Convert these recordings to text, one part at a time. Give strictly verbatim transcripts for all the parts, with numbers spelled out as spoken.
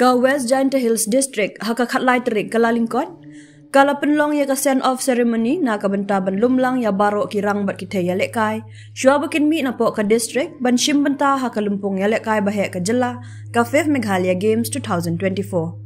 Ka West Jaintia Hills District, ha ka khatlai tarik Kyllalyngkot, ka la pynlong ya ka send off ceremony na ka bynta ban lumlang ya baroh ki rang bad ki thei yalehkai, shwa ba kin mih napoh ka district ban shim bynta ha ka lympung yalehkai baheh ka jylla, ka fifth Meghalaya Games two thousand twenty-four.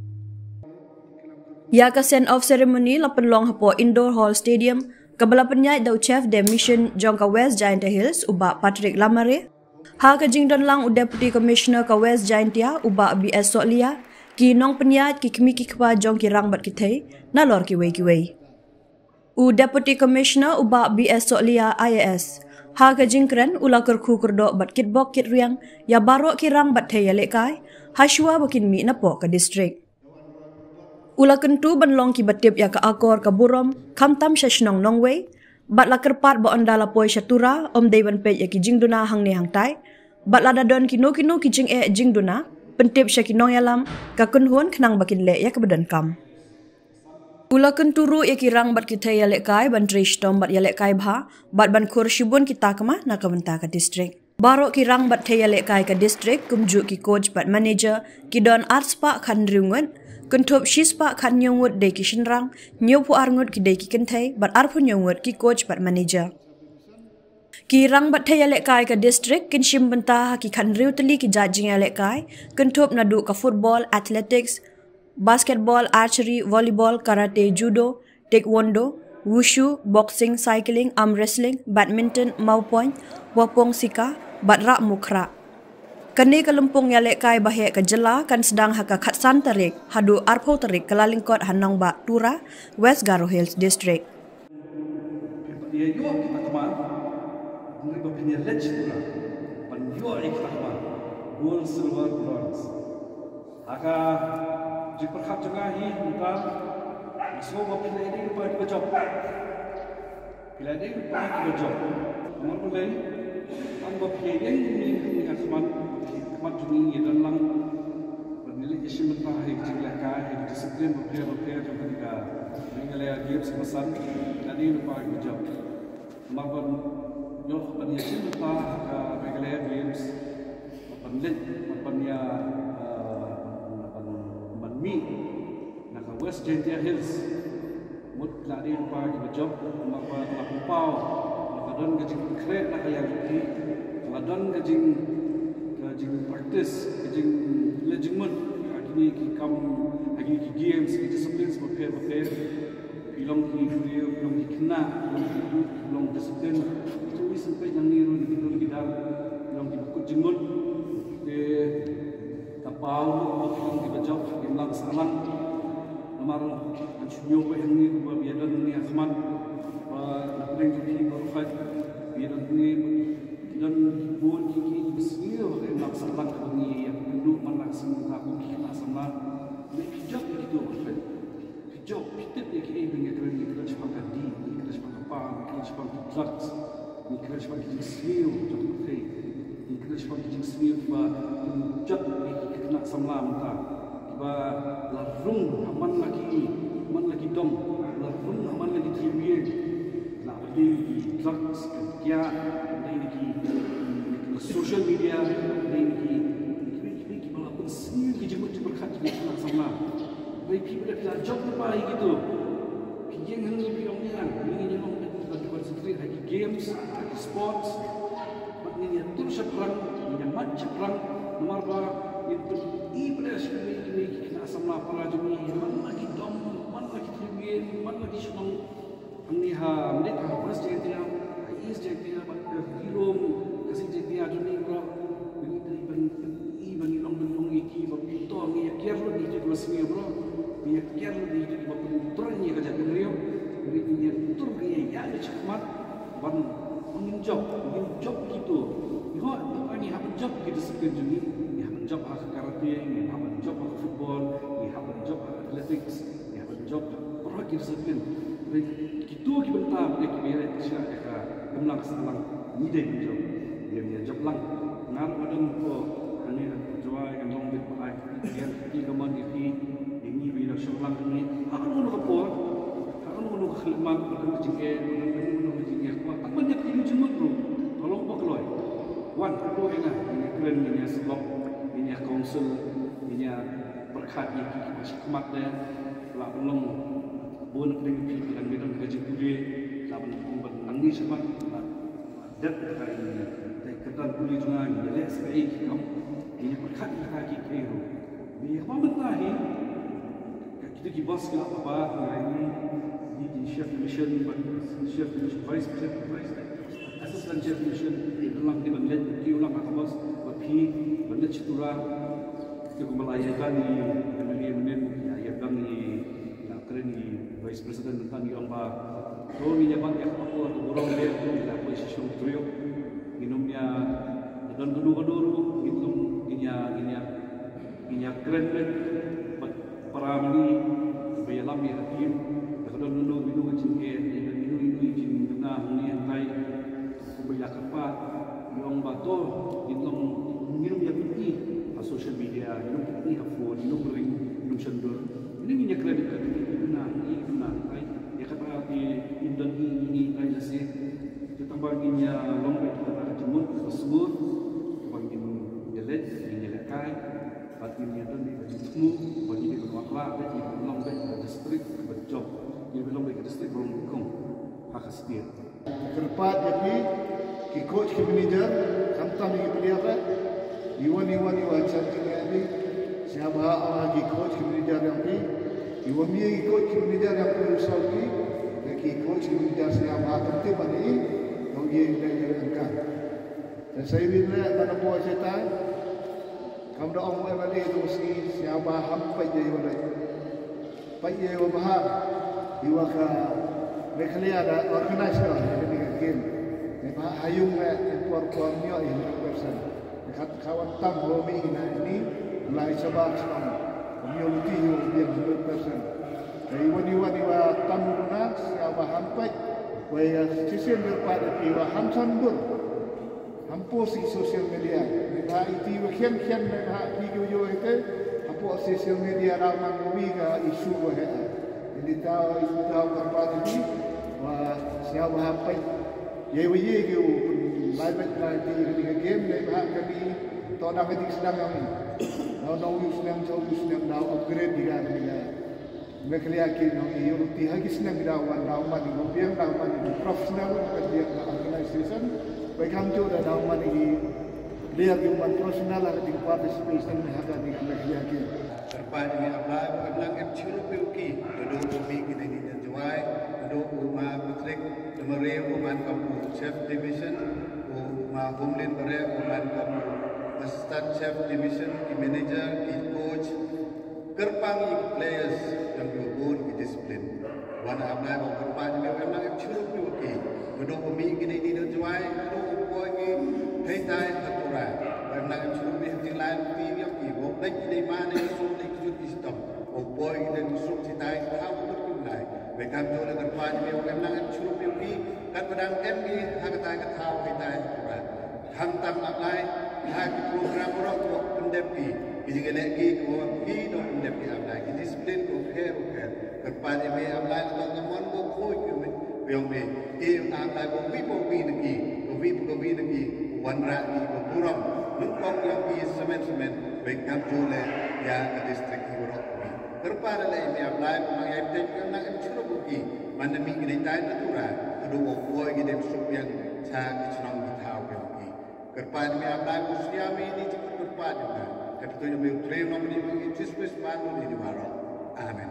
Ya ka send off ceremony la pynlong hapoh Indoor Hall Stadium, ka ba la pynyaid da u Chef de Mission jong ka West Jaintia Hills, u Bah Patrick Lamare. Ha ka jingdonlang u Deputy Commissioner ka West Jaintia, u Bah B S Sohliya, ki nongpynyaid, ki kmie ki kpa jong ki rang bad ki thei nalor kiwei kiwei. U Deputy Commissioner, u Bah B S Sohliya I A S, ha ka jingkren u la kyrkhu kyrdoh bad kitbok kitriang ya baroh ki rang bad thei yalehkai, ha shwa ba kin mih napoh ka district. U la kyntu ban long ki ba tip ya ka akor ka burom, khamtam sha shnong nongwei, bad la kyrpad ba ynda la poi sha Tura, ym dei ban peit ya ki jingduna hangne hangtai, bad lada don kino kino ki jingeh jingduna, pyntip sha ki nongyalam ka kynhun khnang ba kin leh ya ka ba donkam. U la kyntu ruh ya ki rang bad ki thei yalehkai ban trei shitom bad yalehkai bha, bad ban khur shibun ki takma na ka bynta ka district. Baroh ki rang bad thei yalehkai ka district, kumjuh ki coach bad manager, ki don arspah khathynriew ngut, kynthup shispah khathynñiew ngut dei ki shynrang, hynñiewphew ar ngut ki dei ki kynthei, bad arphew hynñiew ngut ki coach bad manager. Ki rang bad thei yalehkai ka district kin shim bynta ha ki khathynriew tylli ki jait jingyalehkai, kynthup naduh ka football, athletics, basketball, archery, volleyball, karate, judo, taekwondo, wushu, boxing, cycling, arm wrestling, badminton, mawpoint, wapong sika, bad rah mukhrah. Kane ka lympung yalehkai baheh ka jylla kan sdang ha ka khatsan tarik haduh arphew tarik Kyllalyngkot ha Nongbah Tura, West Garo Hills District. Phi ba ïa ïoh ki takma, hynrei ba phin ïa leit sha Tura ban ïoh ïa ki takma gold, silver, bronze. Ha ka jingpyrkhat jong nga hi mynta, nga sngew ba phi la dei lypa ki ba jop. Phi la dei lypa ki ba jop. Namar balei, tang ba phi ïeng ni ha khmat, khmat jong ngi ïa don lang. Ba ngi leit ïa shim bynta ha ki jinglehkai, ha ki discipline bapher bapher jong ka Meghalaya Games ba san, phi la dei lypa ki ba jop. Namar ban ïoh ban ïa shim bynta ha ka Meghalaya Games, ban leit, ban ïa, ah, ban, ban mih na ka West Jaintia Hills. Mut la dei lypa ki ba jop, namar ba la pynpaw, la ka don ka jingkhreh na ka liang jong phi, la don ka jing, ka jingpractice, ka jingleh jingmut ha kine ki kam, ha kine ki games, ki disciplines bapher bapher. Phi long ki briew, phi long ki khynnah, phi long ki briew, phi long discipline. Phi long ki sempet yang ni ruh, ki dur ki dar, phi long ki ba kut jingmut. Te ka paw ruh, phi long ki ba jop, ki mlang sahlang. Namar ngan shu ñiew ba yang ni ruh ba ïa don ni ha khmat. Ba na pdeng jong phi baroh khoit, ïa don ni, don ki bun ki ki ki ba sniew, ki mlang sahlang ka ba ngi ïa kynduh man la ka seng ka kum ki khynnah samla. Phi jop ïa kitu baroh khoit. Phi jop, phi tip ïa kiei ba ngi kren, ngi kren shaphang ka dih, ngi kren shaphang ka pa, ngi kren shaphang ki drugs, ngi kren shaphang ki jingsniew jong ka pyrthei, ngi kren shaphang ki jingsniew kiba pynjot ïa ki khynnah samla mynta, kiba la rung ha man la ki, man la ki dong, la rung ha man la ki thriew ïing, la dei ki drugs, ki kiad, dei ki, ki social media, dei ki, ki, ki, kiba la pynsniew ki jingmut jingpyrkhat jong ki khynnah samla. Wei phi ba da phi la jop lypa ïa kitu. Phi ïeng hangne phi ong, "Ngi nang, ngi ngi long ban, ban, ban concentrate ha ki games, ha ki sports. Bad ngin ïa tur shaphrang, ngin ïa mad shaphrang, namar ba ngin pyni ba da sha kine, kine ki khynnah samla para jong ngi, man la ki dong, man la ki thriew ïing, man la ki shnong." Hangne ha, mynta ha West Jaintia, ha East Jaintia, bad ka Ri-lum, ka East Jaintia jong ngi bro. Ngi dei ban, i ban ngi long, ban long ïa ki ba pynto, ngi ïa kiar lut ïa ki ba sniew bro. Ngi ïa kiar lut ïa ki ba pyntrei ïa ka jaitbynriew. Ngi ïa tur, ngi ïa ïa shakhmat. Ban, ban ngin jop, ngin jop kitu. Ngi ho, ngi hap ban jop ki discipline jong ngi. Ngi hap ban jop ha ka karate, ngi hap ban jop ha ka football, ngi hap ban jop ha ka athletics. Ïa ban jop, para ki discipline. Kitu ki bynta ba ki ba ïaleh pyrshah ïa ka imlang sahlang, ngi dei ban jop. Ïa, ïa jop lang. Nga ruh nga don ko, hangne ha Jowai, kan long bit ba ai, ïa ki ka man ïa ki, ïa ngi ba ïa shong lang hangne. Ha kano kano ka por, ha kano kano ka khyllipmat, ha kano ka jingeh, ha kano kano ka jingeh. Tang ban ïa ki jingmut ruh, ka long ba kloi. Wan, ka kloi nga, ngi kren, ngi ïa slok, ngi ïa council, ngi ïa Khat ya ki ki ba chi khmat de, la ban long, bun kring ki ki dang ni dang ka jingpule, la ban, ban nang ni chi khmat, la dep ka i, dei ka dang pule jong nga, ni le sa i ki kam, ni pyrkhat ka ki ki ru. Ni ya ba mynta hi, ka kita ki boss ki la ba, ngai ni, ni ki chef mission, ba chef mission, vice chef, vice, assistant chef mission, ni lang ni ban let, ki ulang ka boss, ba phi, ban let chi tura, ki kumba la ya dang ni, M L A mynnin, ya, ya dang ni, ya kren ni, vice president tang ni ong ba, to ni ya ban ya ko, to burong de, to ni la ko session tuyok, nginum ya, don kadu kadu ru, nginum, nginya, nginya, nginya kren de, bat para mini, ba ya lam ya hakim, da ka don nunu, nunu ka jingeh, nunu, nunu jingduna, nunu hantai, kumba ya kyrpad, yong ba to, nginum, nginum ya pynti, ha social media, nginum pynti, ha phone, nginum ring, nginum shandur. Ini nginya kren ka, nginya duna, nginya duna, tai, ya kata ki, nginya don, nginya, nginya, tai, lasi. Kita ba nginya long, ba kita ka jemut, ka smooth, ba nginya let, nginya let kai. Bat nginya don di ka jingthmu, ba nginya ka wakla, ba nginya long ba ka district, ba job. Nginya long ba ka district, ba long kong, ha ka state. Kyrpad ya phi, ki coach ki manager, khamtam ki player re, iwan, iwan, iwan, chan ki ngi, sñiaw bha ha ki coach ki manager yong phi, iwan mi ki coach ki manager yong phi, u saw ki, ya ki coach ki manager sñiaw bha, khamtam ba ni, yong ye, ye, ye, yong ka. Te sa i wi re, mana po cheta, kam da ong wa le tu si, sñiaw bha ham pait ye wa le. Pait ye wa bha, iwa ka Meghalaya da organize ko, ye ni ka game. Neibhah ha yung le, em por por nyo i hundred percent. Neikhat ka wan tam ho mi na ini, lai sabak sang, nyo luti yo biang hundred percent. Te iwan iwan iwa tam runa, sñiaw bha ham pait, wa ya sisien berpad iwa ham san bur. Hampo si social media. Neibhah iti wa khian khian neibhah video ite. Hampo social media raw man wi ka issue wa he. Ini tau, ini tau kyrpad ini. Wa sñiaw bha pait. Ye wa ye ki u lai bait lai ti ini ka game neibhah kani. To dang ka jingsiang kami. Nau nau yu siang, chau yu siang, nau upgrade di ka kani ka. Meghalaya ki nong i ruti ha ki snem ki daw wan daw man i biang daw man i professional ka biang ka organization. Bai kam jo da daw man i player ki man professional ha ka ding participation ha ka ding Meghalaya ki. Kyrpad ini apply ko emlang em chirup ki. Dado ko mi ki dei ni Jowai, dado ko ma Patrick, Demare ko man kam chef division, ko ma Homelin Bare ko man kam assistant chef division, ki manager, ki coach, kyrpang i ki players yong ki bun ki discipline. Wan apply ko kyrpang i em nang em chirup ki wa ki. Wa dooh wa mih ki nei ni da Jowai, wa dooh wa poi ki hei tai ha Tura. Wa em nang em chirup ki hei lai ki yong ki. Wa bek ki nei ma nei ki suk nei ki jut ki sitom. Wa poi ki nei ki suk ki tai ka ha wa ki lai. Wa kam jo le kyrpang i wa em nang em chirup ki wa ki. Kat wa dang em ki ha ka tai ka thaw hei tai ha Tura. Khamtam apply ha ki program roh ko pyndep ki, ki jingeh ki ko ki no pyndep ki apply, ki discipline ko kher ko kher. Kyrpad i me apply ko ka mon ko khoi ki me, yong me, ki apply ko wi ko wi na ki, ko wi ko wi na ki, wanrah ki ko burom, nyngkong yong ki semen semen, wa kam ju le ya ka district ki roh ki. Kyrpad le i me apply ko mang em te ko nang em chirup ki, man na mi ki dei tai na Tura, ka du ko poi ki dem suk yang cha ki chnong ki thaw yong ki. Kyrpad me apply ko sñiaw me ini jingkyrpad yong nga. Ka tu me u tre nong ni me Jesus Christ man ni ni waro. Amen.